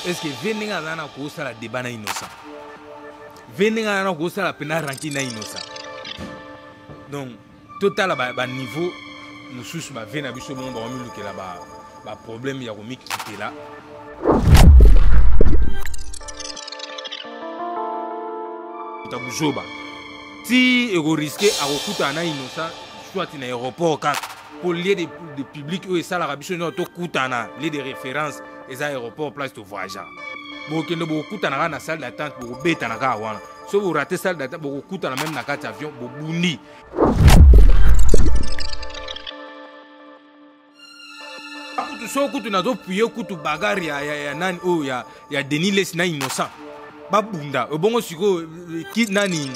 Est ce que ve ndenge aza na kosala débat na Innocent, ve ndenge aza na kosala mpena rankine na Innocent? Donc totala baniveau ba mosusu, bave na biso bongo bakomilukela baproblème ya komikitela ta buzoba ti ekoriske akokutana na Innocent soit na aéroport kaka, po lieu de public oyo esalaka biso nyonso tokutana, lieu de référence eza aéroport, place tovoyagea. Bokende bokokutana kaka na salle d'attente, bokobetana kaka wana. Soki borate salle d'attente, bokokutana même na kati avion, bobundi. Kutu so kutu nazopuye kutu bagare ya nani oyo ya Denis Lessie na Innocent babunda. Ebongo sikoyo ki nani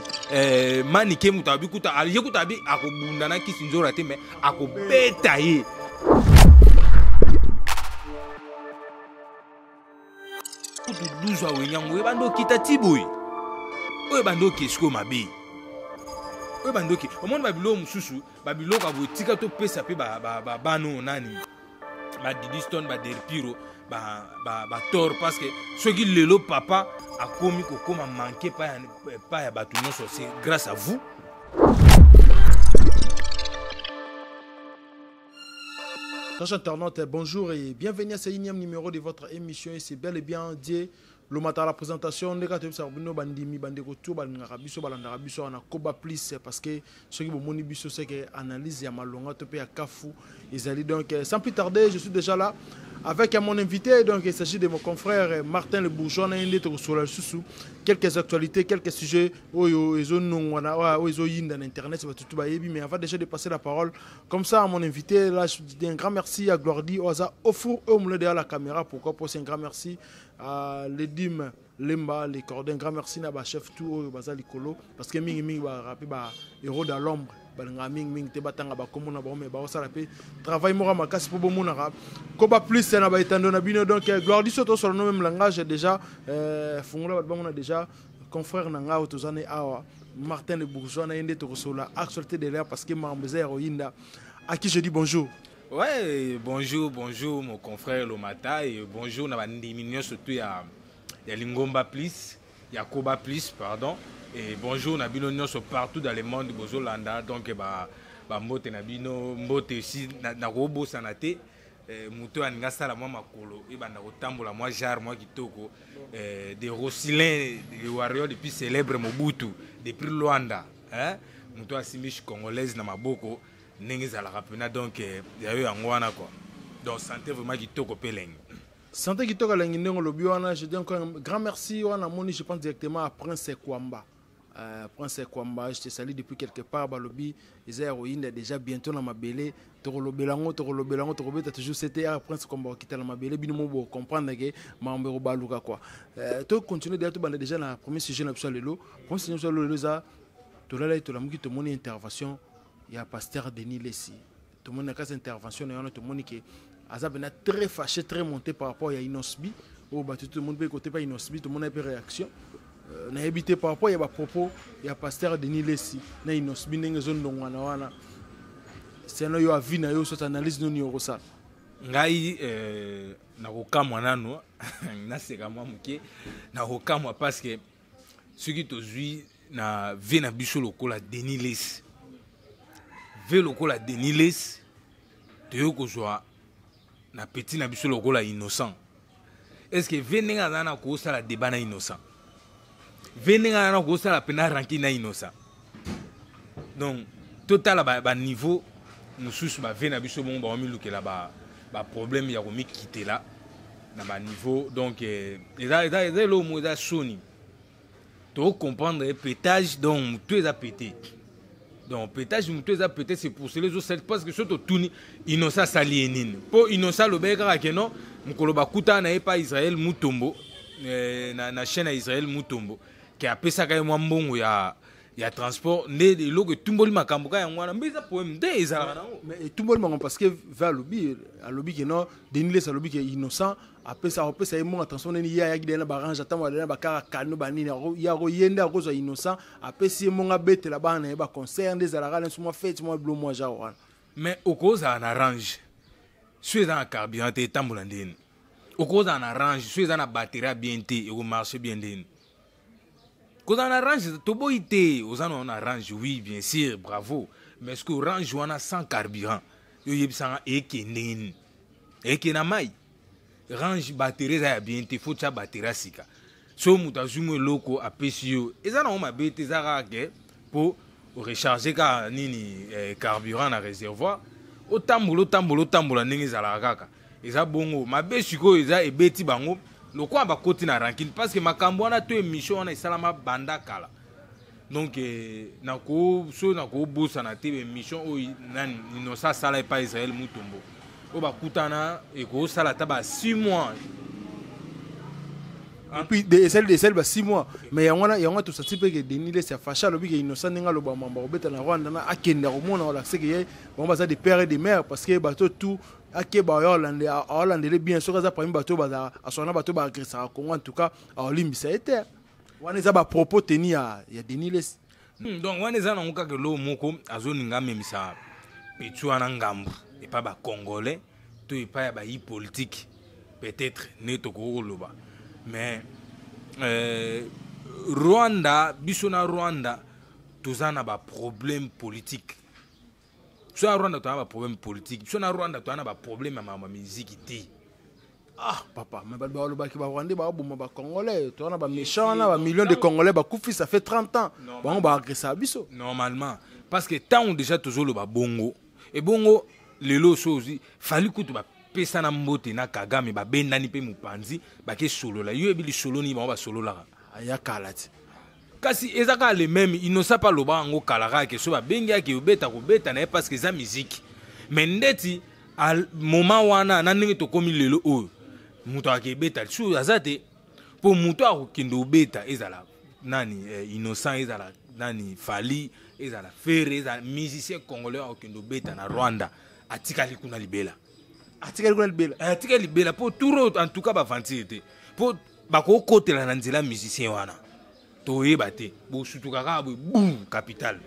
Manike, moto abi kuta ye kuta abi akobunda na kisi nzora te, mais akobeta ye kutu 12. Awenyango ebanda okita ti boye, oyo ebanda oke sikoyo mabe, oyo ebanda oke. Omoni babiloko mosusu, babiloko ya boye, tika topesa mpe babana oyo nani, badidi stone, baderpiro, bator, parce que soki lelo papa akomi kokoma manke pa ya bato nyonso, c'est grâce à vous. Chers internautes, bonjour et bienvenue à ce énième numéro de votre émission. Et c'est bel et bien Dieu. Le matin à la présentation, ndeka toyebisaka bino bandimi, bandeko to balingaka biso, balandaka biso wana Koba Plus, parce que soki bomoni biso, c'est que analyse ya malonga to pe ya kafu ezali. Donc sans plus tarder, je suis déjà là avec mon invité. Donc il s'agit de mon confrère Martin le Bourgeois. Na ye nde tokosola lisusu quelques actualités, quelques sujets oyo ezonongwana, oyo ezoyinda na internet, bato tu bayebi. Mais avant déjà de passer la parole comme ça à mon invité là, je dis un grand merci à Glordi Oaza au four au moulin derrière la caméra. Pourquoi pas un grand merci à Ledim Lemba, les cordons, un grand merci na ba chef tout oyo baza likolo, parce que mingi mingi ba rapi ba héros dans l'ombre, balingaka mingi mingi te batanga bakombo na bango, mais baosala mpe travail moko ya makasi mpo bomonaka Koba Plus na baetando na bino. Donc gloire diso tosala no même langage déjà, fungola bato bamona déjà confrère na ngai oyo toza ne awa, Martin le Bourgeois. Na ye nde tokosola actualité de l'heure, parce que makambo eza ya koyinda. À qui je dis bonjour. Ouais, bonjour, bonjour mon confrère Lomata et bonjour na bandimi nyonso surtout ya Lingomba Plus, ya Koba Plus, pardon. Et bonjour na bino nyonso partout dans le monde bozolanda. Donc ba mbote na bino, mbote aussi na kobosana te. Moto aninga sala mwa makolo ebanda kotambola mwa genre mwa kitoko, de Rossilin, le warrior depuis célèbre Mobutu depuis Luanda, hein, moto asimbi congolaise na maboko ndenge ezalaka mpena. Donc ya yo yango wana quoi. Donc santé vraiment kitoko mpe elengi. Santé kitoko, elengi, ndenge olobi wana. Je dis encore un grand merci wana moni, je pense directement à Prince Kwamba. Prince Kwamba, je te salue depuis quelque part. Balobi eza ya koyinda déjà bientôt na mabele. Tokolobela yango, tokolobela yango, tokobeta toujours CTR. Prince Kwamba okita na mabele, bino mo bocomprendre ke makambo ekobaluka quoi. Tocontinue déjà, tobanda déjà na premier sujet na biso ya lelo. Premier sujet na biso ya lelo eza tolalaki, tolamuki, tomoni intervention ya pasteur Denis Lessie. Tomoni na kati intervention na ye wana, tomoni ke aza mpena très fâché, très monté par rapport ya Innoss'B oyo bato tomoni mpe kote pa Innoss'B, tomoni mpe réaction. Nayebi te par rapport ya bapropos ya pasteur Denis Lessie na Innoss'B, ndenge ezondongwana wana, seno yo avis na yo, soki analyse noni okosala. Ngai nakokamwa nano, naseka mwa moke, nakokamwa parce que soki tozwi na vie na biso lokola Denis Lessie, ve lokola Denis Lessie, toyei kozwa na petit na biso lokola Innocent, est ce que ve ndenge aza na kosala débat na Innocent, ve ndenge aza na kosala mpena rankine na Innocent? Donc totala baniveau ba mosusu, bave na biso bongo bakomilukela baproblème ya komikitela na baniveau. Donc eza eloko moko eza soni tocomprendre pétage. Donc motu eza pété, donc pétage motu eza pété, c'est pour cela ezosali, parce que so totuni Innocent asali ye nini, mpo Innocent alobaki kaka ke non, mokolo bakutana na ye pa Israel Mutombo, na chaîne ya Israel Mutombo, ke apesaka ye mwa mbongo ya transport, nde eloko etumboli makambo ka yango wana. Mbe eza problème nde ezalaka nango. Mais etumboli makambo parce que ve alobi ke non, Denis Lessie alobi ke Innocent apesa ye mbongo ya transport. Nini ye ayaki de na barange, atambola de na bakara kano banini, ye ako ye nde akozwa Innocent apesi ye mbongo abetela bana na ye baconcert, nde ezalaka nso mwa fete, mwa bilo, mwa genre wana. Mais okozala na range so eza na carburant te, etambola ndeni? Okozala na Range, soki eza na batterie ya bien te, ekomarche bien ndeni? Kozala na Range, toboyi te, oza na Range, oui, bien sûr, bravo, mais est ce que Range wana sans carburant, yo oyebisanga, eke ndenge nini? Eke na mai. Range, batterie eza ya bien te, faut tia batterie ya sika. So moto azwi mo eloko apesi yo, eza nango mabe te, eza kaka ke mpo orecharge kaka nini, carburant na réservoir, otambola, otambola, otambola ndenge ezalaka kaka. Eza bongo mabe. Sikoyo eza ebeti bango lokola bakoti na rancune, parce que makambo wana to émission wana esalama banda kala. Donc nako so nakobosana te émission oyo nani, Innocent asala epai Israel Mutombo, oyo bakutana, ekosala ata ba 6 mois. Et puis esali ba 6 mois, mais yango wana tosati mpe ke Denis Lessie afâché, alobi ke Innocent, ndenge aloba mambo akobeta na Rwanda, na akende akomona, olakise ke ye bango baza de père et de mère, parce que bato tout akeba, aolandele bien. Soki aza parmi bato oyo bazala aswana, bato oyo baagressaka Congo, en tout cas aolimbisa ye te. Wana eza bapropos teni ya Denis Lessie. Donc wana eza nango kaka eloko moko azolinga amemisa petit wana ngambu epai bacongolais to epai ya bayi politique, peut-être nde tokoki koloba. Mais Rwanda, biso na Rwanda toza na baproblème politique. Biso na Rwanda toza na baproblème politique, biso na Rwanda toza na baproblème ya makambo ya miziki te. Ah papa, mais bato balobaki barwandais baoboma bacongolais, toza na baméchant wana, bamillion de Congolais bakufi, ça fait 30 ans, bango baagressaka biso. Normalement, parce que ntango déjà tozoloba bongo, ebongo lelo so ozwi Fally kutu, bapesana mbote na Kagame, babendani mpe mopanzi, bakesolola. Yo yebi lisolo nini bango basololaka? Aya kala ti. Kasi eza kaka le même. Innocent mpe aloba yango kala kaka ke so babengi ake obeta, kobeta na ye, parce que eza musique. Mais ndeti moment wana na ndenge tokómi lelo oyo, moto akebeta lisusu aza te, mpo moto akokende obeta, ezala nani, Innocent, ezala nani, Fally, ezala Ferre, ezala musicien congolais akokende obeta na Rwanda, atikali kuna libela. Atikali kuna libela. Atikali libela, mpo tour oyo en tout cas baventure te, mpo bakokotela na nzela musicien wana, toyeba te, bosutuka kaka boye, boum, capital.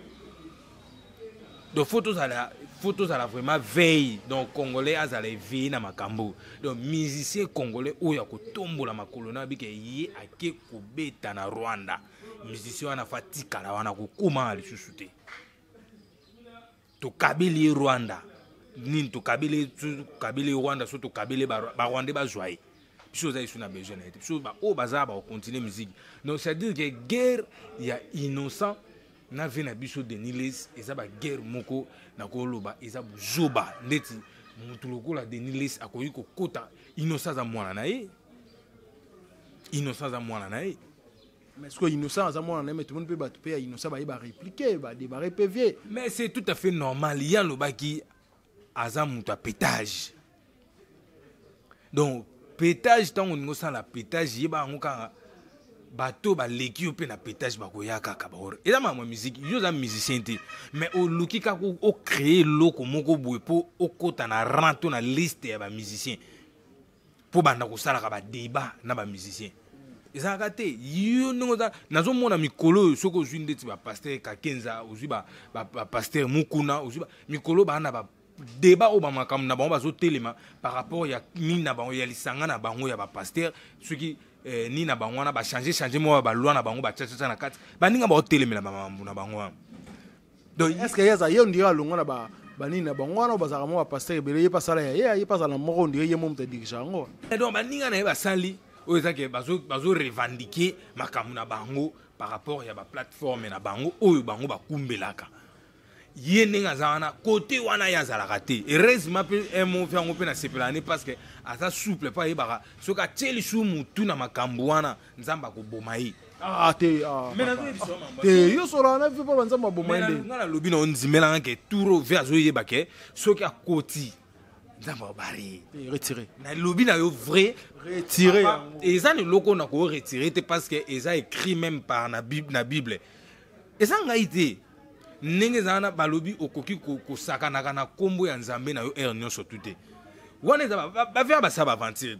Donc faut tozala vraiment veille. Donc Congolais azala éveillé na makambo. Donc musicien congolais oyo akotombola makolo na bike ye ake kobeta na Rwanda, musicien wana fa tikala wana, kokóma lisusu te. Tokabeli ye Rwanda nini? Tokabeli Rwanda, so tokabeli barwandais, bazwa ye. Biso oza lisu na besoin na ye te. Biso oyo baza bakocontinue musique. Donc c'est à dire que guerre ya Innocent na vie na biso Denis Lessie eza baguerre moko nakoloba eza buzoba. Ndeti motu lokola Denis Lessie akoki kokota, Innocent aza mwana na ye, Innocent aza mwana na ye. Mais ce que Innocent aza mwana na ye, mais tomoni mpe bato mpe ya Innocent baye baréplique, badémarre mpe vie. Mais c'est tout à fait normal. Ye alobaki aza moto ya pétage. Donc pétage, ntango olingi osala pétage, yeba yango kaka, bato baleki yo mpe na pétage bakoya kaka. Baore eza makambo ya musique. Yo oza musicien te, mais oluki kaka ocréer eloko moko boye mpo okɔta na rang to na liste ya bamusicien, mpo banda kosalaka badébat na bamusicien. Ezalaka te. Yo ndenge oza, nazomona mikolo oyo, soki ozwi ndeti bapasteur Kakenza, ozwi bapasteur Mukuna, ozwi mikolo baa na badébat oyo, bamakambo na bango bazotelema par rapport ya nini na bango, ya lisanga na bango ya bapasteur, soki nini na bango wana, bachange change moko baloi na bango, batiatia na kati, baninga baotelemela bamambo na bango wana. Donc est ce que ye aza, ye ondire alongwa na banini na bango wana bazalaka mwa bapasteur ebele, ye mpe asala ya ye, ye mpe azala moko, ondire ye mo moto adirige yango? Donc baninga na ye basali oyo eza ke bazorevendiquer makambo na bango par rapport ya baplateforme na bango oyo bango bakumbelaka. Ye ndenge aza wana, kote wana ye azalaka te. Heureusement mpe mofi yango mpe nasepelaka ne, parce que aza souple, mpo ayebaka soki atie lisusu motu na makambo wana, Nzambe akoboma ye. Ah te, ah, te, yo solaka na vie mpo banzambe aboma ye nde. Nga nalobi na ondimelanga ke tour ve azoyeba ke soki akoti, Nzambe abare ye. Retire. Nalobi na yo vrai. Retire. Eza na eloko na koretire te, parce que eza écrit même par na Bible, na Bible eza ngai te. Ndenge eza wana, balobi okoki kosakanaka na nkombo ya Nzambe na yo heure nyonso tu te. Wana eza bavia basala baventure.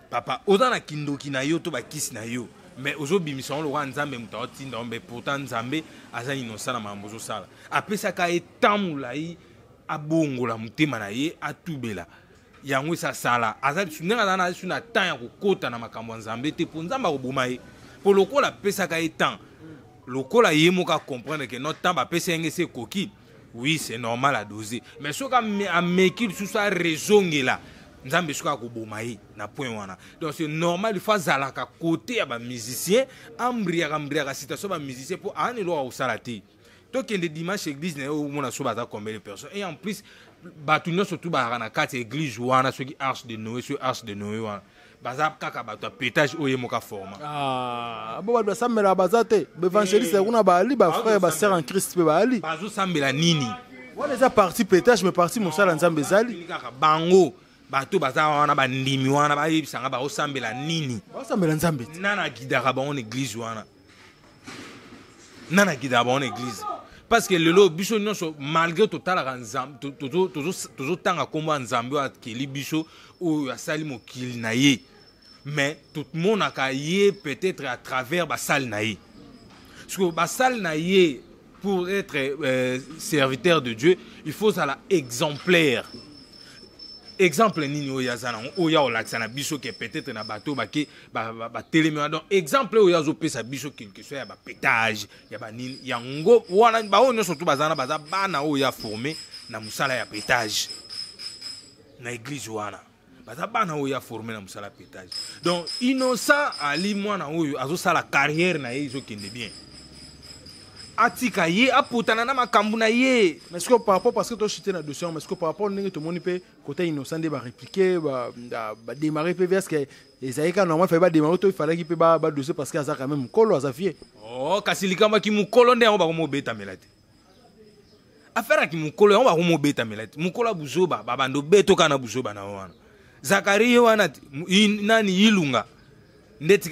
Papa, oza na kindoki na yo to bakisi na yo, mais ozobimisa yango lokola Nzambe moto aotinda yo, mais pourtant Nzambe aza innocent na makambo ozosala. Apesaka ye temps molai abongola motema na ye, atubela. Yango esi asala, aza lisusu ndenge aza na lisusu na temps ya kokota na makambo ya Nzambe te, mpo Nzambe akoboma ye. Mpo lokola apesaka ye temps, lokola ye moko acomprendre que non, temps bapesa ye nge esi ekoki, oui, c'est normal à doser. Mais soki ameki lisusu arezongela Nzambe, soki akoboma ye na point wana. Donc c'est normal, il faut azalaka côté ya bamusicien, ambriaka mbriaka situation ya bamusicien, mpo aani eloko akosala te. Tokende dimanche église na ye, omona so baza combien de personnes. Et en plus, bato nyonso tu bazalaka na kati ya église wana, soki Arche de Noé, soki Arche de Noé wana, baza kaka bato ya pétage oyo ye moko aforma. Ah, bo bato basambelaka baza te? Baévangéliste kuna baali, bafrère, basœur en Christ mpe baali. Bazosambela nini? Wana eza parti pétage, mais parti mosala Nzambe ezali. Kaka bango bato baza wana, bandimi wana, bayebisanga bazosambela nini? Basambela Nzambe te. Nani aguidaka bango na église wana? Nani aguidaka bango na église? Parce que lelo biso nyonso, malgré totalaka Nzambe, tozotanga nkombo ya Nzambe oyo akeli biso, oyo asali mokili na ye, mais tomonaka ye peut-être à travers basale na ye. Parce que basale na ye, pour être serviteur de Dieu, il faut ozala exemplaire. Exemple nini oyo aza nango, oyo akolakisa na biso ke peut-être na bato bake batelemi wana? Donc exemple oyo azopesa biso, quelque soit ya bapétage ya banini, yango wana baoyo nyonso tu baza wana, baza bana oyo ya formé na mosala ya pétage na église wana. Baza bana oyo ya formé na mosala ya pétage. Donc Innocent ali mwana oyo azosala carrière na ye, ezokende bien, atika ye aputana na makambo na ye. Mais ce que par rapport, parce que tochite na dossier, mais ce que par rapport ndenge tomoni mpe côté Innocent nde barépliquer, badémarrer mpe, est-ce que ezalaki kaka normal, fallait badémarrer to ifalaki mpe badossier, parce que aza quand même mokolo, aza vieux? Oh, kasi likambo aki mokolo nde yango bakomobetamela te. Affaire aki mokolo yango bakomobetamela te. Mokolo ya buzoba, babanda obeto kaka na buzoba na wana. Zakari ye wana nani, Ilunga ndeti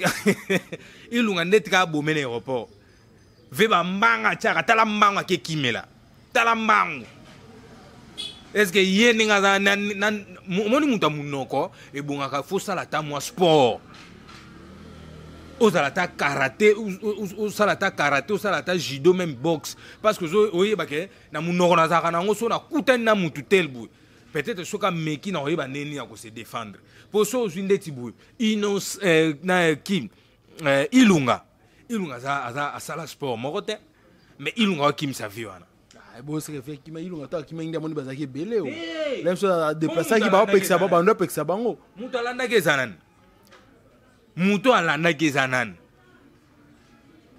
Ilunga ndeti kaka abome na aéroport ve bambanga atiaka. Tala mbango akekimela, tala mbango. Est-ce ye ndenge aza, omoni moto ya monoko ebongaka, fosala ata mwa sport, ozala ata karaté, osala ata karaté, osala ata judo, même boxe, parce que oyeba ke na monoko nazalaka nango, so nakutani na mutu tel boye, peut-être soki ameki na oyeba ndenge nini ya kose défendre. Mpo so ozwi ndeti boye inos na ki Ilunga, Ilunga aza asala sport moko te, mais Ilunga akimisa vie wana. Boseke fe kima Ilunga to akima ngi, amoni bazalaki ebele o la biso adéplaçaki bango, apekisa bango, bando apekisa bango. Moto alandaki eza nani? Moto alandaki eza nani?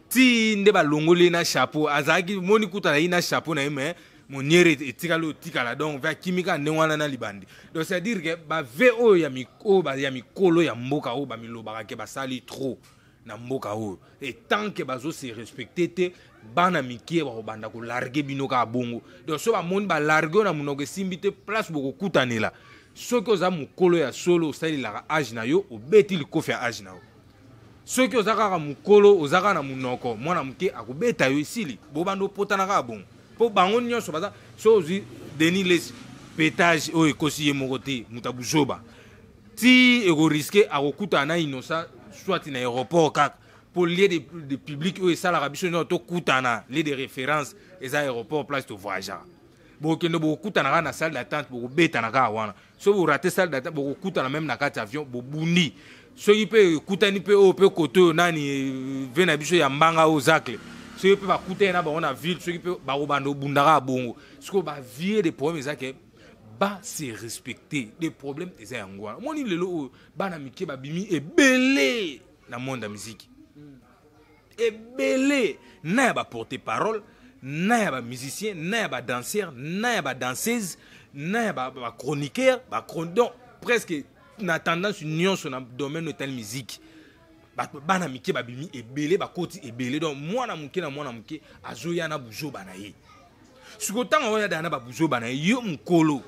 Ti nde balongoli ye na chapeau, azalaki moni kuta na ye na chapeau na ye, mais moniere etikali otikala. Donc ve akimi kaka ndenge wana na libandi. Donc c'est à dire que bave oyo ya mikolo ya mboka oyo bamilobaka ke basali trop na mboka oyo, et tant que bazose respecter te, bana mike bakobanda kolarguer bino kaka bongo. Donc so bamoni balarguer oyo na monoko esimbi te, place bokokutanela, soki oza mokolo ya solo, osalelaka age na yo, obeti likofi ya age na yo. Soki oza kaka mokolo, oza kaka na monoko, mwana moke akobeta yo, esili, bobanda opotana kaka bongo. Mpo bango nyonso baza, so ozwi Denis Lessie, pétage oyo ekosi ye moko te, moto abuzoba ti ekorisquer akokutana na Innocent soit na aéroport kaka, mpo lieu de public oyo esalaka biso nyonso tokutana, lieu de référence eza aéroport, place tovoyageaka. Bokende bokokutana kaka na salle d'attente, bokobetana kaka wana. Soki borater salle d'attente, bokokutana même na kati avion, bobundi. Soki mpe ekutani mpe oyo mpe kote oyo nani ve na biso ya mbanga oyo Zacle, soki mpe bakutani na bango na ville, soki mpe bakobanda obundaka bongo. Sikoyo bavie de problème eza ke base respecter. De problème eza yango wana. Omoni lelo oyo bana mike babimi ebele na monde ya musique, ebele na ya baporte parole, na ya bamusicien, na ya badanseur, na ya badanseuse, na ya bachroniqueur, donc presque na tendance nyonso na domaine etali musique, bato bana mike babimi ebele, bakoti ebele. Donc mwana moke na mwana moke azoya na buzoba na ye. Sikoyo ntango oyo adaya na babuzoba na ye, yo mokolo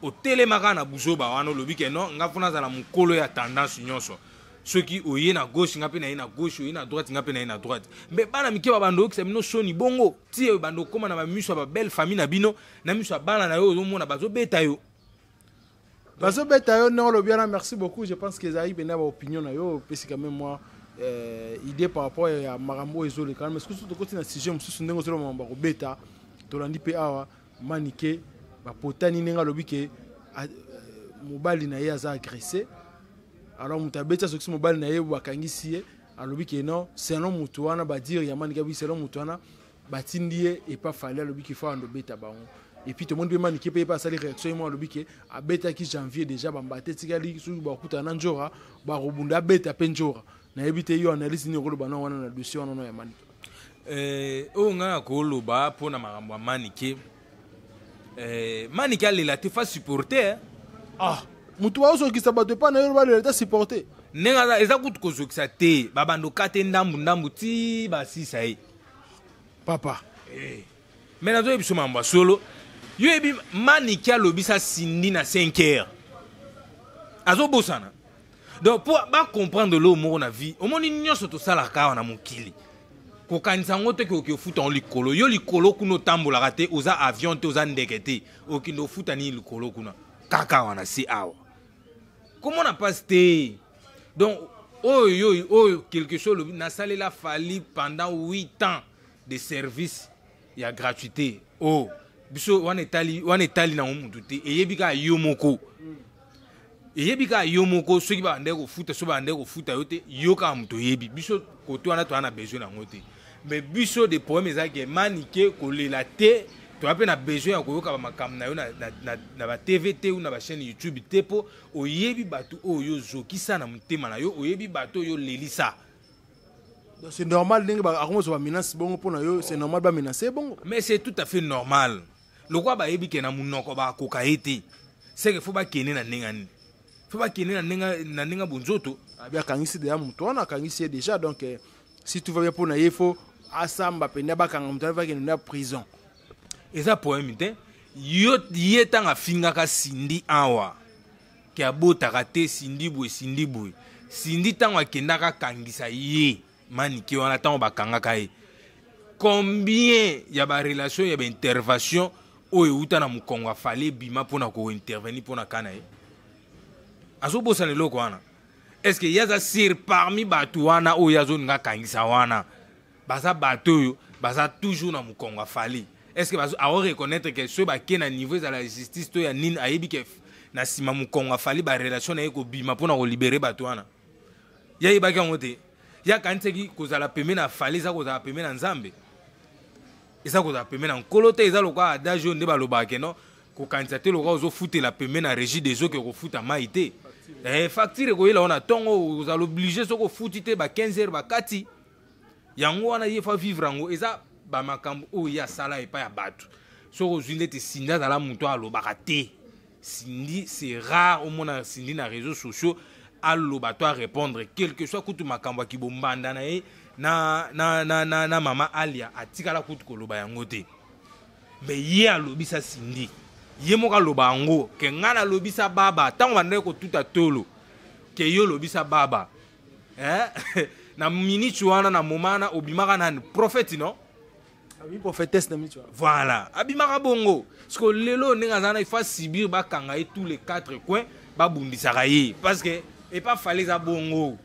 otelemaka na buzoba wana, olobi ke non, nga funa azala mokolo ya tendance nyonso. Soki oye na gauche, nga mpe na ye na gauche, oye na droite, nga mpe na ye na droite. Mbe bana mike babanda oyokisa bino soni bongo, ti banda okóma na bamiso ya babelle famille na bino, na miso ya bana na yo, ozomona bazobeta yo. Bazobeta yo ndenge olobi wana. Merci beaucoup. Je pense que ezalaki mpenza baopinion na yo, opesi quand même moi idée par rapport ya makambo oyo ezoleka. Mais soki tokoti na sujet mosusu, ndenge ozoloba makambo ya kobeta, tolandi mpe awa Manike bapotani ndenge alobi ke Mobali na ye aza agressé. Alors moto abeti, asokisi mobali na ye, bakangisi ye. Alobi ke non, selon moto wana, badire ya Manike, abi selon moto wana batindi ye epa Fally. Alobi ke faut ando beta bango. Et puis tomoni mpe Manike mpe ye mpe asali réaction ye mo, alobi ke abetaki Janvier déjà, bambate etikali. Soki bakutana na Njora, bakobunda, abeta mpe Njora. Nayebi te, yo analyse nini okoloba na wana na dossier wana no ya Manike? Oyo ngai nakoloba mpona makambo ya Manike, Manike alela te, faut supporter. Ah, motu aozokisa bato epai na yo, balela te, supporter. Ndenge aza, eza kutu kozokisa te, babandoka te, ndambu ndambu ti basisa ye. Papa. Me nazoyebi biso makambo ya solo. Yo yebi, Manike alobisa Cindy na 5 heures, azobosana. Donc mpo bacomprendre loo moko na vie, omoni nyonso tosalaka awa na mokili, kokanisa yango te ke oki ofuta yango likolo. Yo likolo kuna otambolaka te, oza avion te, oza ndeke te. Okende ofuta nini likolo kuna? Kaka awa na se awa, komona mpasi te. Donc oyo yo oyo quelque chose olobi, nasalela Fally pendant 8 ans de service ya gratuité. Oh, biso wana etali, wana etali nango mutu te, eyebi kaka yo moko, eyebi kaka yo moko. Soki babandaki kofuta, soki babandaki kofuta yo te, yo kaka moto oyebi. Biso kote wana toza na besoin nango te. Mais biso de problème ezalaki Manike kolela te. Toza mpe na besoin ya koyoka bamakambo na yo na batv te ou na bachaîne YouTube te, mpo oyebi bato oyo ozokisa na motema na yo, oyebi bato oyo olelisa. Donc c'est normal ndenge akomozwa bamenace bongo mpo na yo, c'est normal bamenace bongo? Mais c'est tout à fait normal. Lokola bayebi ke na monoko bakoka ye te, c'est que faut bakende na ndenge nini? Faut bakende na ndenge bonzoto. Abi akangisi deja moto wana, akangisi ye déjà. Donc si tout va bien mpo na ye, faut asamba mpenza, bakanga moto wana, bakende na prison. Eza problème te. Yo ye ntango afingaka Cindy awa ke abotaka te, Cindy boye, Cindy boye, Cindy ntango akendaka akangisa ye Manike wana, ntango bakangaka ye, combien ya barelation ya baintervention oyo euta na mokongo afale ebima mpona kointervenir mpona ka na ye? Azobosana eloko wana. Est ce que ye aza sûr parmi bato wana oyo azolinga akangisa wana, baza bato oyo baza toujours na mokongo afali? Est ce que aoreconnaître ke soki bake na niveau ezala ya justice to ya nini, ayebi ke na nsima mokongo afali barelation na ye kobima mpona kolibérer bato wana? Ye ayebaki yango te. Ye akanisaki kozala pembe na Fally eza kozala pembe na Nzambe, eza kozala pembe na Nkolo te. Eza lokola adage oyo nde balobaka ke non, kokanisa te lokola ozofutela pembe na Régie des eaux ke kofuta mai te. Facture ekoyela wana ntongo, ozala obligé. Soki ofuti te, ba 15 heures bakati yango wana. Ye faut vivre yango. Eza bamakambo oyo ye asala epai ya bato. Soki ozwi ndeti Cindy, azala moto alobaka te. Cindy, c'est rare omona Cindy na réseaux sociaux aloba to arépondre quelque soit. Kutu makambo ya kibombanda na ye na mama Alia, atikala kutu koloba yango te. Me ye alobisa Cindy, ye moko aloba yango ke ngai nalobisa baba ntango bandaki kotuta tolo ke yo olobisa baba, eh? Na minute wana, na moment wana, obimaka nani? Prophète, non? Abi prophétesse na minute wana. Voilà, abimaka bongo. Parce que lelo ndenge aza na, il faut subir, bakanga ye tous les quatre coins, babundisaka ye, parce que epa Fally eza bongo.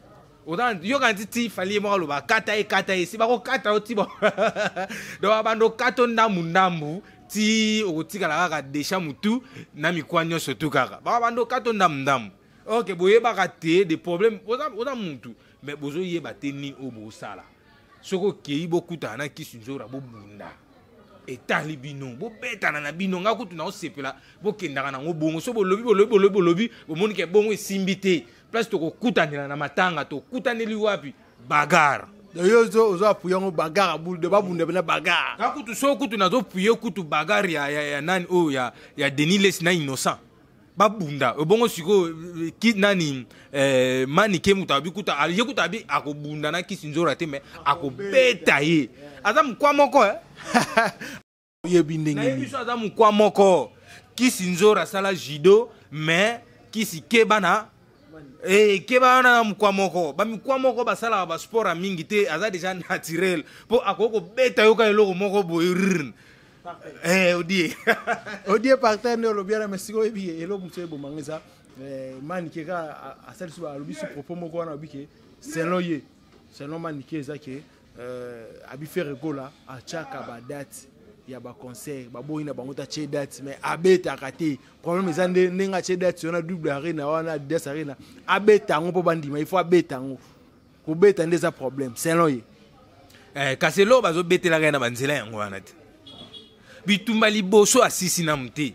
Yoka nti ti Fally ye moko aloba kata ye, kata ye, si bakokata yo ti donc babanda okata ndambu ndambu ti okotikala kaka desha mutu na mikwa nyonso tu, kaka bakabanda okata ndambu ndambu. Ok, boyebaka te de problème oza mutu, mais bozoyeba te nini oyo bosala. Soki okei, bokutana na kisi nzora, bobunda, etali bino, bobetana na bino. Nga kutu naosepela bokendaka nango bongo. So bolobi, bolobi, bolobi, bolobi, bomoni ke bongo esimbi te, place tokokutanela na matanga, tokutaneli wapi? Bagarre. Yo ozo appuyer yango, bagarre abulu, babunda pena bagarre. Nga kutu so kutu nazoappuyer kutu bagarre ya nani oyo ya Denis Lessie na Innocent, babunda ebongo. Sikoyo ki nani, Manike moto abi kuta ye kuta abi akobunda na kisi nzora te, mais akobeta ye. Aza mokwa moko, eh? Oyebi ndenge nayebi so aza mokwa moko. Kisi nzora asala judo, mais kisi keba na keba wana na mokwa moko. Bamikwa moko basalaka basport ya mingi te. Aza déjà naturel mpo akoki kobeta yoka eloko moko boye rrr. Odie. Odie parterre nde olobi wana. Mais sikoyo oyebi eloko mosusu ebomanga eza Manike kaka asali so, alobi so propos moko wana, alobi ke selon ye, selon Manike, eza ke abi Ferre Gola atiaka badate. Ya baconcert, baboyi na bango, tatie date, mais abetaka te. Problème eza nde ndenge atie date wana, Double Arena wana, Adidas Arena, abeta yango mpo bandima. Il faut abeta yango, kobeta nde eza problème selon ye. Kasi eloko bazobetelaka ye na banzela yango wana te. Bitumba liboso asisi namu te,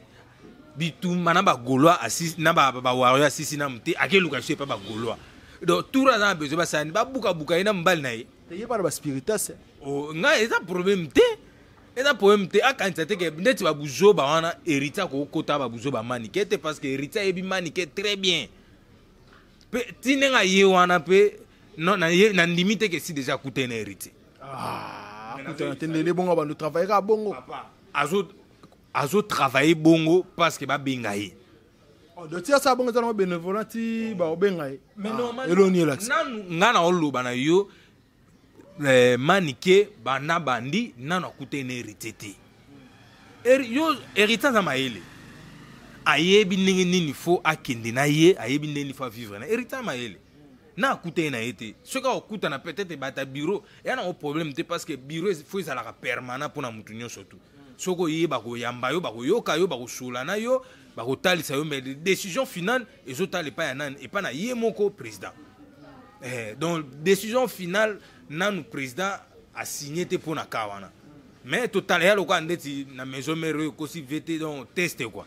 bitumba na bagaulois, na bawarrior asisi namu te, akeluka so epa bagaulois. Donc tour aza na besoin basani babukabuka ye na mobali na ye. Ye bana baspiritas. Ngai eza problème te, eza problème te. Akanisa te ke ndeti babuzoba wana, Héritier akokota babuzoba Manike te, parce que Héritier ayebi Manike très bien. Mpe ti ndenge aye wana mpe nandimi te ke si déjà akutani na Héritier. Akutana te ndende bongo, bando travaille kaka bongo. Azotravaille bongo parce que babenga ye. Donc ti asala bongo, eza nango bénévolat ti baobenga ye. Eloni elakisa. Nanu nga na oloba na yo, Manike banda bandi nanu akutani na Héritier te. Yo, Héritier aza mayele, ayebi ndenge nini fo akende na ye, ayebi ndenge nini fo avivre na Héritier. Mayele na akutani na ye te. Soki akokutana, peut-être bata bureau eya nango problème te, parce que bureau fo ezalaka permanent mpona motu nyonso tu. Soki oye, bakoyamba yo, bakoyoka yo, bakosola na yo, bakotalisa yo, mais décision finale ezotala epai ya nani? Epai na ye moko président. Donc décision finale nanu président asigne te mpo na ka wana. Mais totala ya lokola ndeti na Maison Mère oyo ekosi vete, donc test quoi.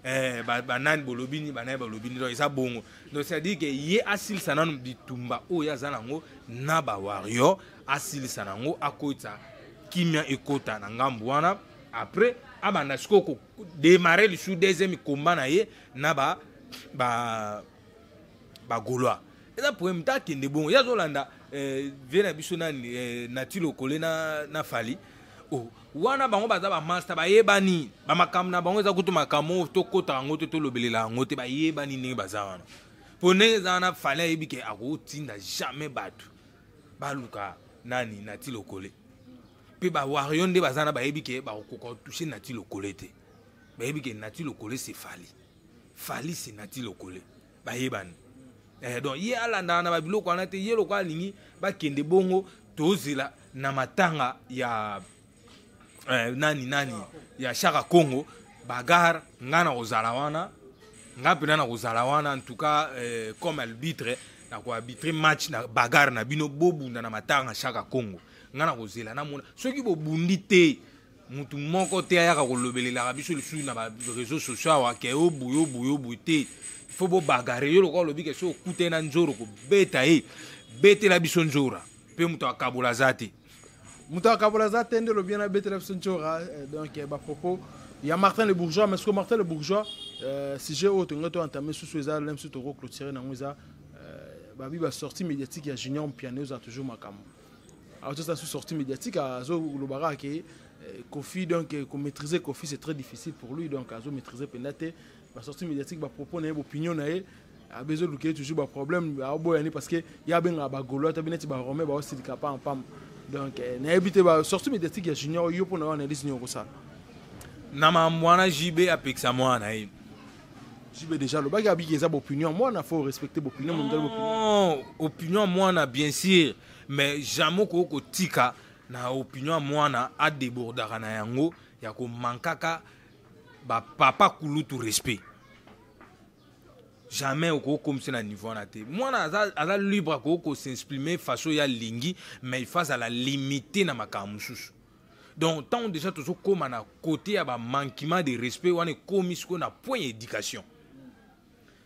Banani bolobi nini, banani balobi nini, donc eza bongo. Donc c'est à dire ke ye asilisa nanu bitumba oyo aza nango na bawarrior, asilisa nango, akotisa kimia, ekota na ngambu wana. Après abanda sikoyo kodémarrer lisusu deuxième combat na ye na bagaulois. Eza problème te, akende bongo. Ye azolanda vie na biso nani, Nati Lokole na Fally. Oh, wana bango baza bamaster, bayebani bamakambo na bango. Eza kutu makambo oyo tokɔta yango te, tolobelela yango te. Bayebani ndenge baza wana. Mpo ndenge eza wana, Fally ayebi ke akotinda jamais bato baluka nani, Nati Lokole. Mpe bawarrior nde baza na, bayebi ke bakokoka kotoucher Nati Lokole te. Bayebi ke Nati Lokole c'est Fally, Fally c'est Nati Lokole, bayebani. Donc ye alandaka na babiloko wana te. Ye lokola alingi bakende bongo, tozela na matanga ya nani nani, ya Shaka Congo, bagarre. Nga na kozala wana, nga mpena na kozala wana en tout cas, comme arbitre, na koarbitrer match na bagarre na bino. Bobunda na matanga Shaka Congo, nga na kozela namona soki bobundi te. Mutu moko te ayaka kolobelelaka biso lisusu na baréseau sociaux awa ke obuyi obuyi obuyi te. Fo bobagarrer. Yo lokola olobi ke soki okutani na nzoro kobeta ye, betela biso nzora mpe moto akabola aza te. Moto akabola aza te nde olobi na betela biso nzora. Donc bapropos ya Martin le Bourgeois. Mais ce que Martin le Bourgeois, sujet oyo tolingi to entamer susu eza lem su tokoclôturer nango, eza babi basortie médiatique ya Junior Mpiano. Eza toujours makambo azosa su sortie médiatique, azolobaka ke Kofi, donc komaîtriser Kofi, c'est très difficile pour lui. Donc azomaîtriser mpenza te. Basortie médiatique, bapropos na ye, baopinion na ye, abezoluka ye toujours baproblème, aoboyani parce que ye abengaka bagaulois to neti baromain, baosilika pampam. Donc nayebi te, basortie médiatique ya Junior, yo mpo na yo analyse nini okosala? Na mambo wana, JB apekisa mwana ye. JB déjà alobaki, abiki eza baopinion mwana, faut respecter baopinion. Non, opinion mwana, bien sûr, mais jamais okoki kotika na opinion ya mwana adébordaka na yango ya komankaka bapapa kulutu respect. Jamais okoki komisa na niveau wana te. Mwana aza libre, akoki kos'exprimer façon ya alingi, mais il faut azala limité na makambo mosusu. Donc ntango déjà tozokóma na côté ya bamanquement de respect wana, ekómi sikoyo na point ya éducation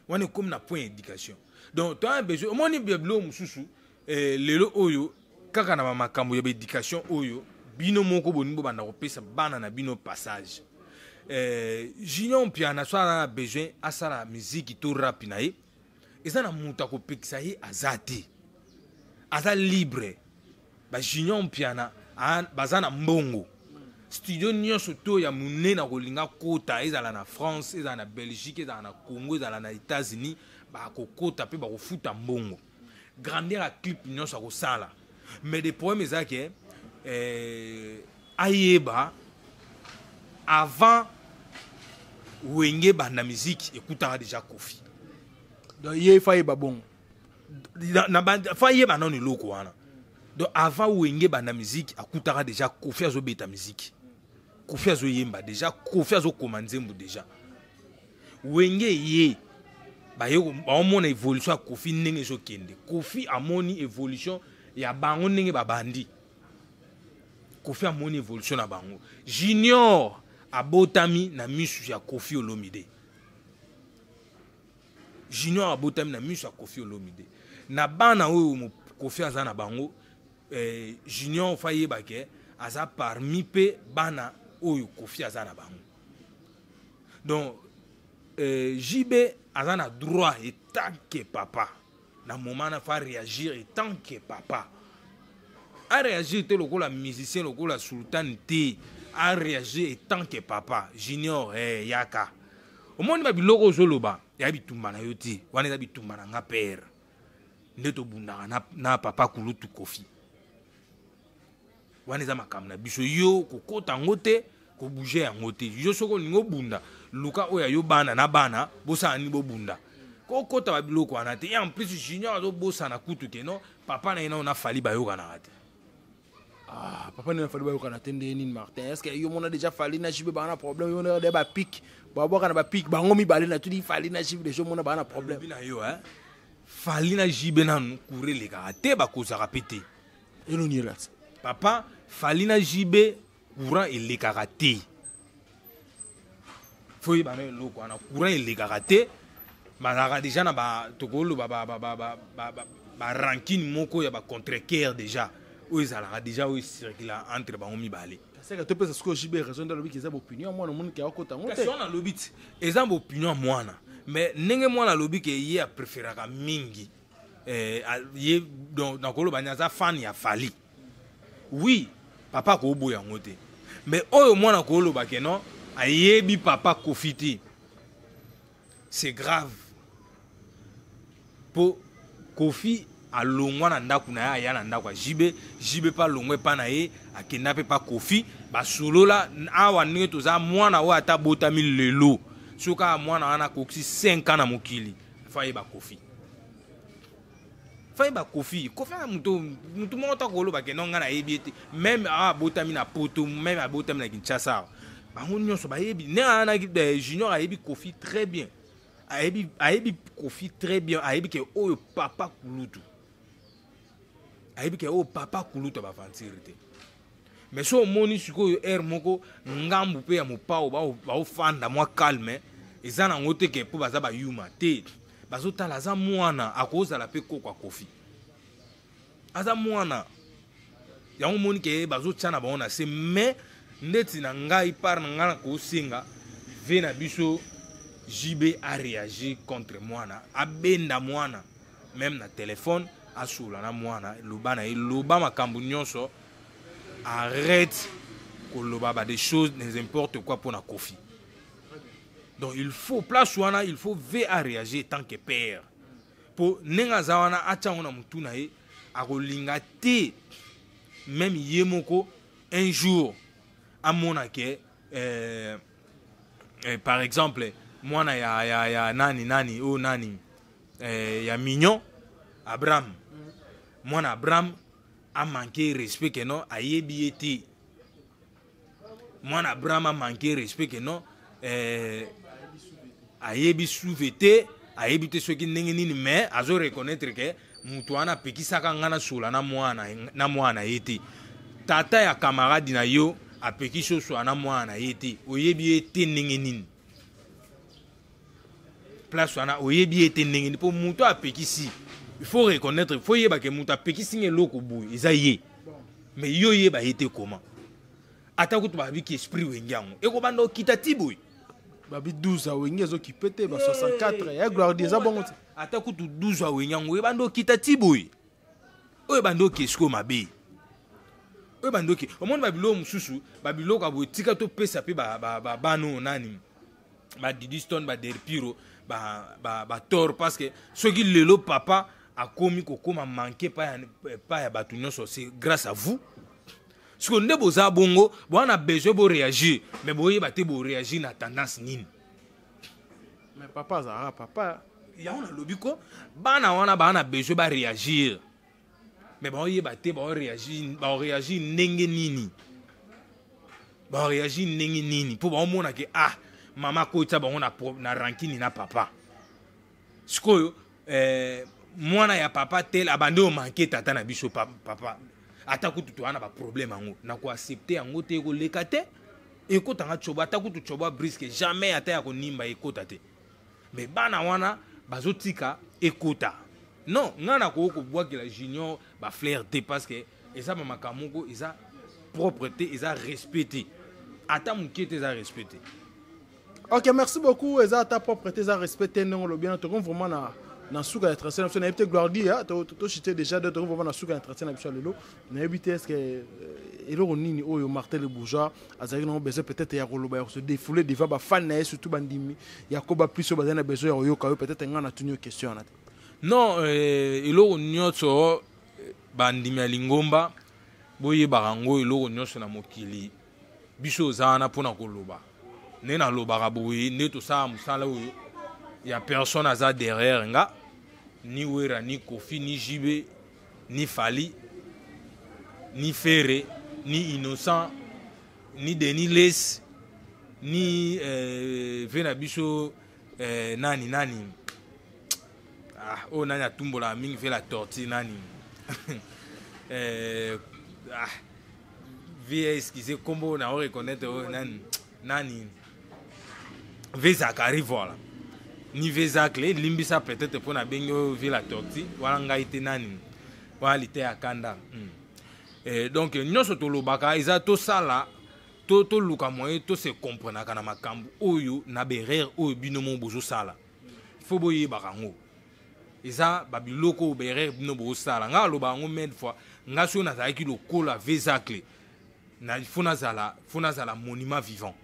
wana, ekómi na point ya éducation. Donc toza besoin, omoni biloko mosusu, lelo oyo kaka na bamakambo ya baéducation oyo bino moko bolingi bobanda kopesa bana na bino passage. Junior Mpiana so aza na besoin asala miziki to rap na ye, eza na moto akopekisa ye aza te, aza libre. Bajunior Mpiana baza na mbongo, studio nyonso to ya monene akolinga kota, ezala na France, ezala na Belgique, ezala na Congo, ezala na États-Unis, bakokota mpe bakofuta mbongo. Grandeur ya clip nyonso akosala. Mais de problème eza ke ayeba avant Wenge banda musique, ekutaka déjà Kofi. Donc ye fa yeba bongo. Fa ayeba nano eloko wana. Donc avant Wenge banda musique, akutaka déjà Kofi azobeta musique. Kofi azoyemba déjà, Kofi azokoma nzembo déjà. Wenge ye baomona évolution ya Kofi ndenge ezokende. Kofi amoni évolution ya bango ndenge babandi. Kofi amoni évolution na bango. Junior abotami na misu ya Kofi Olomide. Junior abotami na misu ya Kofi Olomide. Na bana oyo Kofi aza na bango, Junior fa yeba ke aza parmi mpe bana oyo Kofi aza na bango. Donc JB aza na droit etant que papa. Na moment na fa réagir etant que papa. A réagir te lokola musicien, lokola sultan te. A réagir etant que papa. Junior, yaka. Omoni ba biloko ozoloba, ya bitumba na yo te. Wana eza bitumba na nga père. Nde tobundaka na papa kulutu Kofi. Wana eza makambo na biso, yo kokota yango te, kobouge yango te. Yo soki olingi obunda, luka oyo yo bana na bana bosala nini, bobunda. Kokota ba biloko wana te. Et en plus Junior azobosana kutu ke non, papa na ye nao na Fally bayokanaka te. Ah, papa na Fally bayokana te nde nini, Martin? Est ce que yo mona déjà Fally na JB baa na problème? Yo na bapique, babwaka na bapique bango mibale na tudi. Fally na JB déjà omona baa na problème? Na yo, hein? Fally na JB nanu courant elekaka te, bakozaka mpe te. Eloni elati. Papa, Fally na JB courant elekaka te. Fo yeba na eloko wana, courant elekaka te. Bazalaka déjà na tokoloba barancune moko ya bacontrecoeur déjà oyo ezalaka déjà, oyo ecircula entre bango mibale. Seka topesa sikoyo JB raison nde alobiki eza baopinion ya mwana, omoni ke akota yango te. Kasi wana alobi ti eza baopinion ya mwana, mais ndenge mwana alobi ke ye apréféraka mingi, ye donc nakoloba ni aza fan ya Fally. Oui, papa akoboya yango te, mais oyo mwana koloba ke non, ayebi papa Kofi te, c'est grave. Mpo Kofi alongwa na ndako na ye, aya na ndako ya JB. JB mpe alongwa epa na ye, akenda mpe pa Kofi, basolola. Awa ndenge toza, mwana oyo ata abotami lelo, soki kaka mwana wana akokisi 5 ans na mokili, fa ayeba Kofi, fa yeba Kofi. Kofi aza motu moko ta koloba ke non, ngai nayebi ye te. Même awa abotami na Poto, même abotami na Kinshasa awa, bango nyonso bayebi ndenge wana. Junior ayebi Kofi très bien, ayebi Kofi très bien, ayebi ke oyo papa kulutu, ayebi ke oyo papa kulutu abaventure te. Mais so omoni sikoyo aire moko ngambu mpe ya mopao, baofanda mwa calme, eza nango te ke mpo baza bayuma te. Bazotala, aza mwana, akozala mpe koko akofi, aza mwana. Yango omoni ke bazotia na bango na se. Mais ndeti na ngai, part na ngai, na kosenga ve na biso JB aréagir contre mwana, abenda mwana même na telefone, asola na mwana, loba na ye, loba makambo nyonso, arrête koloba ba des choses n'importe quoi mpona Kofi. Donc il faut place wana, il faut ve aréagir tant que père, mpo ndenge aza wana, atia yango na motu na ye, akolinga te même ye moko un jour amona ke par exemple mwana ya nani nani oyo nani, ya Mignon Abraham, mwana Abraham amanke respect ke non, ayebi ye te. Mwana Abraham amanke respect ke non, ayebi suve te, ayebi te soki ndenge nini, mais azo reconnaître ke moto wana apekisaka nga nasola na mwana ye te. Tata ya camarade na yo apekisi osola na mwana na ye te, oyebi ye te ndenge nini? Place wana oyebi ye te ndenge nini? Mpo moto apekisi, il faut reconnaître, il faut yeba ke moto apekisi nga eloko boye eza ye, mais yo oyeba ye te comment? Ata kutu babiki esprit Wenge yango ekobanda okita ti boye. Babi 12 awenge ezokipe te, ba 64 ya gloire eza bongo te. Ata kutu 12 awenge yango ebanda okita ti boye, oyo ebanda oke sikoyo mabe, oyo ebanda oke. Omoni babiloko mosusu, babiloko ya boye, tika topesa mpe bana oyo nani, badidi stone, baderpiro, bator, parce que soki lelo papa akomi kokóma manke pa ya bato nyonso, c'est grâce à vous. Sikoyo nde boza bongo, boza na besoin boréagir, mais boyeba te boréagir na tendance nini. Mais papa azalaka papa. Yango nalobi ko bana wana baa na besoin baréagir, mais baoyeba te baoréagir ndenge nini. Baréagir ndenge nini? Mpo baomona ke ah, mama akotisa bango na rancune na papa. Sikoyo mwana ya papa tel abandi omanke tata na biso papa, ata kutu toza na baproblème yango, na koaccepter yango te, ekoleka te, ekotanga tsobo, ata kutu tsobo briske jamais, ata ya konimba ekota te. Mais bana wana bazotika ekota. Non, ngai nakoki kobwakela Junior bafleurs te, parce que eza bamakambo moko eza propre te, eza respect te, ata moke te, eza respect te. Ok, merci beaucoup. Eza ata propre te, eza respect te, ndenge olobi wana. Tokomi vraiment na suka ya entretien na biso. Nayebi te, Gloire, tochite déjà de tokomi vraiment na suka ya entretien na biso ya lelo. Nayebi te, est ce que eloko nini oyo Martin le Bourgeois azalaki nango besoin peut-être ya koloba, ya kose défouler devant bafan na ye, surtout bandimi ya Koba Plus oyo bazali na besoin ya koyoka yo? Peut-être ngai natuni yo question wana te. Non, eloko nyonso, bandimi ya lingomba, boyebaka yango, eloko nyonso na mokili, biso oza wana mpona koloba. Nde nalobaka boye, nde tosala mosala oyo ya personne aza derrière nga, ni Wera, ni Kofi, ni JB, ni Fally, ni Ferre, ni Innocent, ni Denis Les, ni ve na biso nani nani, ah, oyo nani atumbolaka mingi, ve la tortue nani, ah, vie, excusez, kombo na reconnaître oyo nani nani, ve Zakari, voilà, ni ve Zacle, limbisa peut-être mpo nabengi oyo ve la tortue wana, ngai te, nani wana, lite ya kanda. Donc nyonso tolobaka eza tosala, toluka moyen tose comprenaka na makambo oyo, na baerreur oyo bino mo bozosala. Fo boyebaka yango, eza babiloko oyo, baerreur bino bozosala. Ngai aloba yango maintes fois, ngai soki nazalaki lokola ve Zacle, fo nazala monument vivant,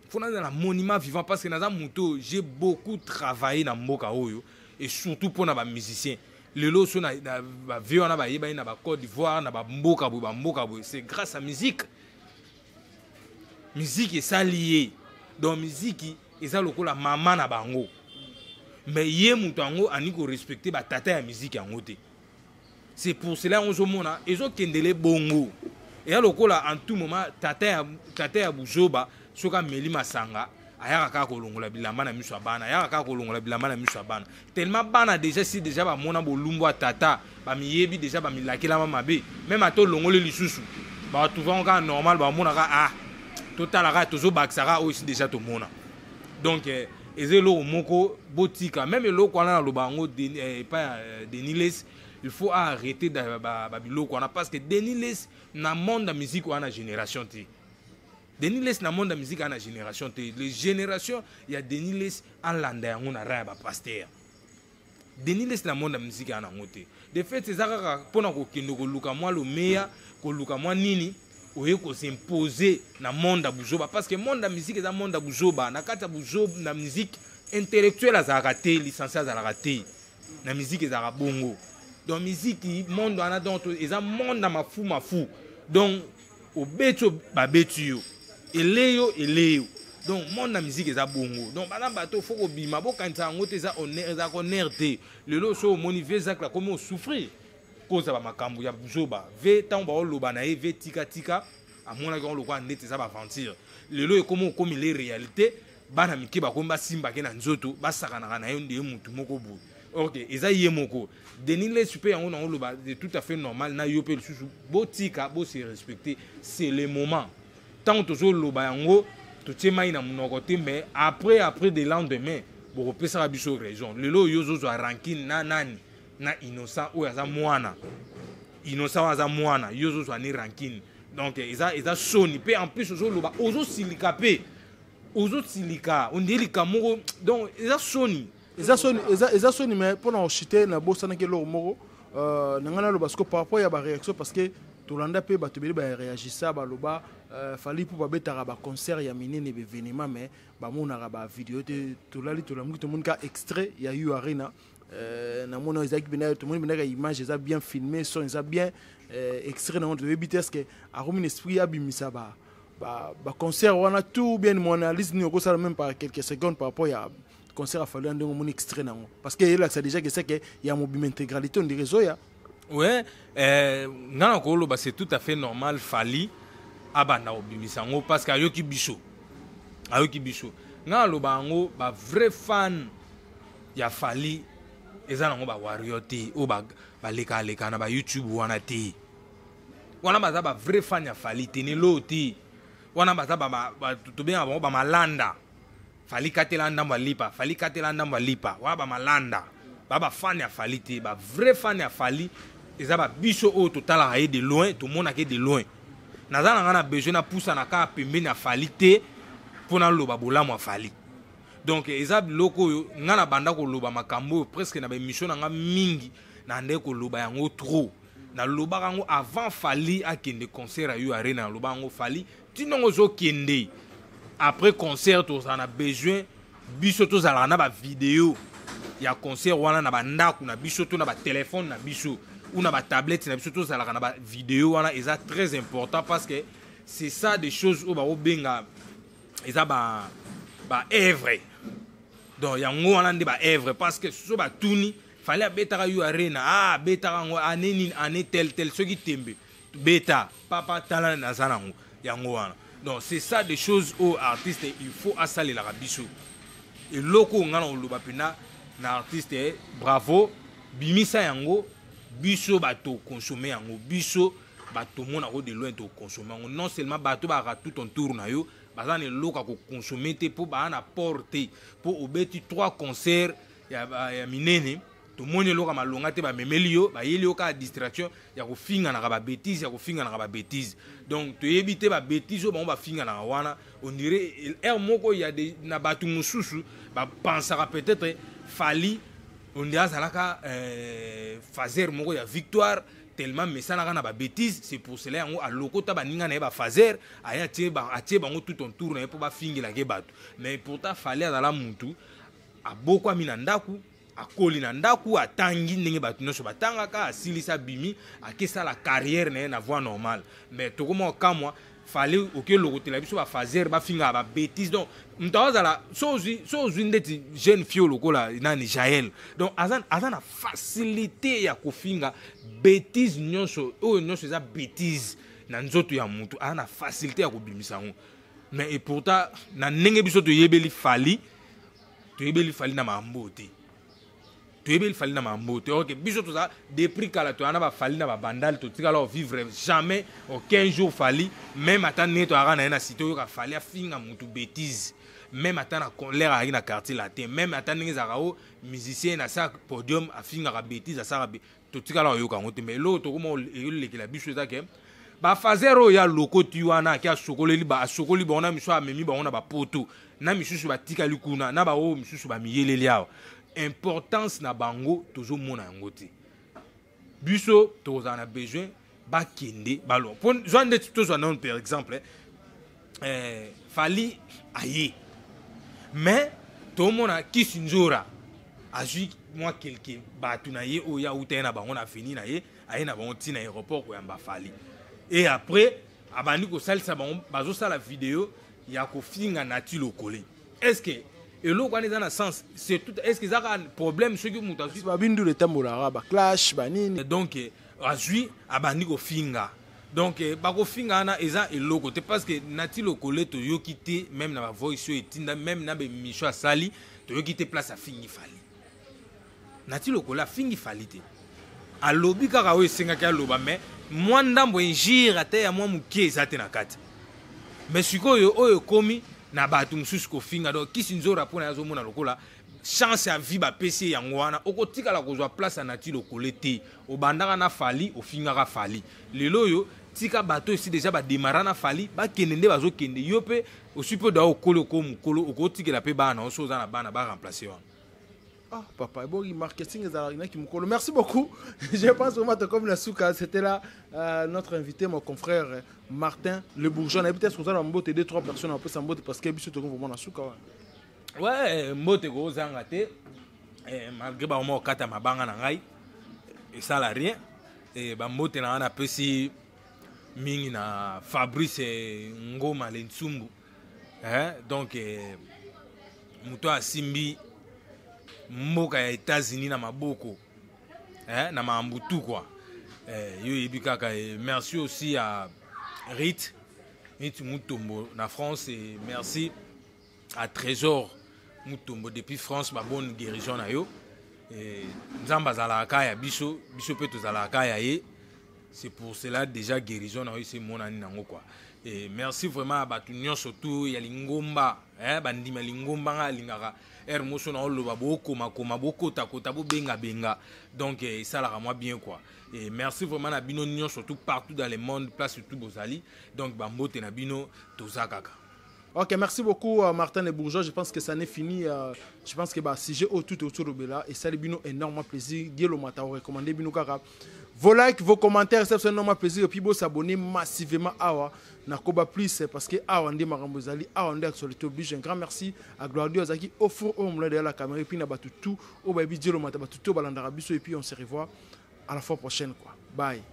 fo nazala monument vivant, parce que naza moto, j'ai beaucoup travaillé na mboka oyo et surtout mpona bamusicien. Lelo so na bavieux wana bayebani na bacôte d'Ivoire, na bamboka boye, bamboka boye, c'est grâce à musique. Musique esali ye. Donc musique eza lokola mama na bango, mais ye moto yango ani korespecte batata ya musique yango te. C'est pour cela yango ozomona ezokendele bongo. Eya lokola en tout moment tata ya buzoba, soki ameli masanga, ayaka kaka kolongola bilamba na miso ya bana, ayaka kaka kolongola bilamba na miso ya bana, tellement bana déjà si déjà bamona bolumbu ya tata, bamiyebi déjà, bamilakelama mabe. Même ata olongoli lisusu, batrouvango kaka normal, bamonaka ah, totala kaka, tozobakisaka oyo si déjà tomona. Donc eza eloko moko botika. Même eloko wana naloba yango epai ya Denis Les, il faut arrêter babiloko wana, parce que Denis Les na monde ya musique wana génération te. Denis Les na monde ya musique wana génération te. Les génération ya Denis Les alanda yango na ra ya bapaster. Denis Les na monde ya musique wana yango te. De fait, eza kaka mpona kokende koluka mwa lomeya, koluka mwa nini, oye kosimpose na monde ya buzoba, parce que monde ya musique eza monde ya buzoba. Na kati ya buzoba na musique, intellectuel azalaka te, licencié azalaka te na musique, ezalaka bongo. Donc musique, monde wana, donc eza monde ya mafu mafu. Donc obeti, babeti yo, eleyo eleyo. Donc monde na musique eza bongo. Donc bana bato fo kobima, bokanisa yango te, eza honneur, ezalaka honneur te. Lelo so omoni ve Zacle akomi osouffrir koza bamakambo ya buzoba. Ve ntango baoloba na ye ve tikatika, amonaki yango lokola ndeti eza baaventure. Lelo ekomi okomi le réalité, bana mike bakomi basimbake na nzoto, basakanaka na ye nde mutu moko boye. Ok, eza ye moko Denis Lesi mpe yango nango loba de tout à fait normal na yo mpe lisusu. Botika, bose respecter, c'est le moment. Ntango tozoloba yango, totie mai na monoko te, mais après de lendemain bokopesaka biso raison. Lelo oyo ozozwa rancune na nani? Na Innocent oyo aza mwana, Innocent oyo aza mwana, yo ozozwa ni rancune. Donc eza soni mpe. En plus ozoloba, ozosilika mpe, ozosilika ondie likambo moko. Donc eza soni. Eza soni, eza soni. Mais mpona kochite, nabosanaki eloko moko na ngai naloba siko par rapport ya baréaction, parce que tolanda mpe bato ebele baréagissa, baloba Fally mpo babetaka baconcert ya minene, baévénement, mais bamonaka bavideo te. Tolali, tolamuki, tomoni ka extrait ya U Arena. Namoni oyo ezalaki mpena, tomoni mpena image eza bien filmé, son eza bien, extrait nango toyebi te. Est ce que akomi na esprit abimisa ba baconcert wana tout bien? Mon analyse nini okosala même par quelques secondes par rapport ya concert ya Fally, ndenge omoni extrait nango? Parce que eyelakisa déjà que c'est que ya mobima intégralité, on dirait ezoya. Ouais, nga na koloba c'est tout à fait normal. Fally Abanda kobimisa yango parce que ayoki biso, ayoki biso. Ngai aloba yango, bavrai fan ya Fally eza nango bawarrior te oyo balekaleka na bayoutube wana te. Wana baza bavrai fan ya Fally te, nelo te. Wana baza tobengaka bango bamalanda. Fally katela ndambo alipa, Fally katela ndambo alipa. Wana bamalanda, ba bafan ya Fally te. Bavrai fan ya Fally eza babiso oyo totalaka ye de loin, tomonaka ye de loin. Naza na ngai na besoin napusana kaka pembeni ya Fally te mpo naloba bolamu ya Fally. Donc eza biloko oyo ngai na banda koloba makambo oyo presque na baémission na ngai mingi, na nde koloba yango trop. Nalobaka yango avant Fally akende concert ya U Arena. Naloba yango: Fally, ntinongo ozokende, après concert tozala na besoin biso tozalaka na bavideo ya concert wana na bandako na biso to na batelefone na biso ou na batablette na biso. Tozalaka na bavideo wana, eza très important parce que c'est ça des choses oyo bakobenga eza ba baœuvre. Donc yango wana nde baœuvre, parce que so batuni Fally abetaka U Arena, ah, abetaka yango année nini, année tel tel, soki tembe beta papa, tala naza nango yango wana. Donc c'est ça des choses oyo artiste il faut asalelaka biso. Eloko oyo ngai na koloba mpena na artiste: bravo, bimisa yango, biso bato consommer yango, biso bato omonako de loin tokonsome yango. Non seulement bato bazalaka tout autour na yo baza na eloko ya kokonsome te, mpo baa na port te, mpo obeti trois concert ya minene, tomoni eloko ya malonga te. Bamemeli yo, bayeli yo kaka distraction ya kofinganaka babétise, ya kofinganaka babétise. Donc toyebi te babétise oyo bango bafinganaka wana. On dirait aire moko ya na bato mosusu bapansaka peut-être Fally, on dirait azalaka faiseur moko ya victoire, tellement mesanaka na babétise. C'est pour cela yango alokota baninga na ye bafaser, aye atie bango tout autour na ye mpo bafingelaka ye bato. Mais pourtant Fally azala mutu abokwami na ndako, akoli na ndako, atangi ndenge bato nyonso batangaka, asilisi, abimi, akesala carrière na ye na voie normale. Mais tokoma okamwa, Fally oke lokotela biso bafaser bafingaka babétise. Donc moto azala so ozwi ndeti jeune fille lokola nani, Jael, donc aza na facilité ya kofinga bétise nyonso oyo nyonso eza bétise na nzoto ya motu, aza na facilité ya kobimisa yango. Mais et pourtant na ndenge biso toyebeli Fally, toyebeli Fally na makambo te, toyebeli Fally na makambo te. Ok, biso toza depuis kala, toya na baFally na babandali, totikala ovivre jamais aucun jour Fally, même ata ndenge toyaka na ye na cité, oyoka Fally afinga motu bétise, même ata na l'air ayaki na Quartier Latin, même ata ndenge ezalaka o musicien na sa podium afingaka bétise, asalaka, totikala oyoka yango te. Mais eloko tokoma elekela biso eza ke bafaser oyo ya lokoti wana ake asokoleli, asokoli bango na miso, amemi bango na bapoto na misusu batikali kuna na baoyo misusu bamiyeleli awa, importance na bango tozomona yango te. Biso tokozala na besoin bakende balonga mpo zwa ndeti tozwa nano par exemple Fally aye, mais tomona Kisi Nzora azwi mwa quelque bato na ye oyo auta ye na bango na avenue na ye, aye na bango ntina aéroport koyamba Fally, et après abandi kosalisa bango, bazosala video ya kofinga Nati Lokole. Est ce que eloko wana eza na sens? C'est tout. Est ce que eza kaka problème soki moto azwi Babindulu etambolaka, baclash banini. Donc azwi, abandi kofinga. Donc bakofinga wana eza eloko te, parce que Nati Lokole toyoki te, même na bavoice oyo etinda, même na baémission asali, toyoki te place afingi Fally. Nati Lokole afingi Fally te, alobi kaka oyo esengaki aloba, mais mwa ndambo injure ata ya mwa moke eza te na kati. Mais sikoyo oyo ekomi na bato mosusu kofinga, donc Kisi Nzora mpona azomona lokola chance ya vie bapesi ye yango wana. Okotikala kozwa place ya Nati Lokole te. Obandaka na Fally, ofingaka Fally. Lelo oyo tika bato esi deja bademara na Fally bakende nde bazokende. Yo mpe osi mpe odaa okoli, oko mokolo okotikela mpe bana oso oza na bana baremplace wana. Ah, papa, bon, marketing est mokolo. Merci beaucoup. Je pense vraiment que comme la souka, c'était là notre invité, mon confrère Martin Le Bourgeois. On a peut-être qu'on a mbote deux trois personnes en plus en mbote parce que biso to vraiment na souka. Ouais, mbote kozanga te. Malgré ba mo kata mabanga na ngai, esala rien. Eh, ba mbote na wana pesi mingi na Fabrice Ngoma Lensumbu. Eh, donc moto asimbi mboka ya États-Unis na maboko, na makambo tu quoi, yo yebi kaka. Merci aussi à Rit. Niti Mutombo na France et merci à Trésor Mutombo depuis France, ba bonne guérison na yo. Et Nzambe azalaka kaka ya biso, biso pe tozalaka kaka ya ye. C'est pour cela déjà guérison na yo esi emonani nango quoi. Et merci vraiment à bato nyonso tout ya lingomba, hein, bandima lingomba nga alingaka heure moso na oloba bokoma koma bokota kota bobenga benga donc esalaka mwa bien quoi. Et merci vraiment na bino nyonso tout partout dans le monde place tout bozali donc bambote na bino toza kaka. Ok, merci beaucoup Martin Le Bourgeois. Je pense que ça n'est fini. Je pense que bah, sujet au tout autour de là et ça bino énormément plaisir. Dieu mata recommandé bino kaka. Vos likes, vos commentaires, ça fait énormément plaisir. Et puis vous s'abonner massivement awa na Koba Plus parce que awa nde makambo ezali, awa nde actualité oblige. Un grand merci à Gloire Dieu Azaki au four au derrière la caméra et puis na batu tout au baby Dieu mata batu tout balandara biso et puis on se revoit à la fois prochaine quoi. Bye.